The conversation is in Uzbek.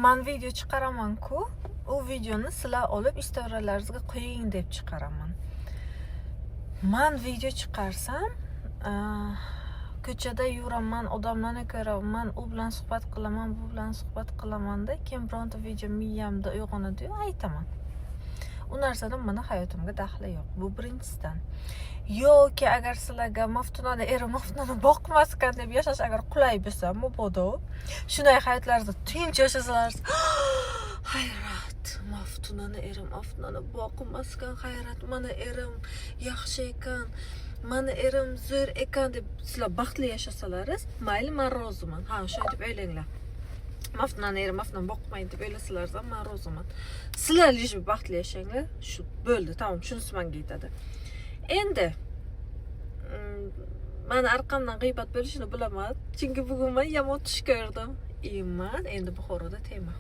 Man video chiqaraman-ku, u videoni sizlar olib istoriyalaringizga qo'ying deb chiqaraman. Man video chiqarsam, ko'chada yuraman, odamlarni ko'raman, u bilan suhbat qilaman, bu bilan suhbat qilamanda, keyin bironta video miyamda uyg'onadiyu, aytaman. U narsani mani hayotimga daxli yo'q. Bu birinchisidan. Yoki agar sizlarga Maftunani eri Maftunani boqmaskan deb yashash agar qulay bo'lsa, mabodo shunday hayotlaringizda tinch yashasalar, hayrat, Maftunani eri Maftunani boqmaskan, hayrat, mani erim yaxshi ekan, mani erim zo'r ekan deb sizlar baxtli yashasalaringiz, mayli, man roziman. Ha, shunday deb o'ylanglar. Maftunani eri Maftunani boqmaydi deb o'ylasalaringiz ham, man roziman. Sizlar лишь baxtli yashanglar, shu bo'ldi, tamom, shunisi manga yetadi. Endi mani arqamdan g'iybat bo'lishini bilaman, chunki bugun man yomon tush ko'rdim. И man endi Buxoroda tema.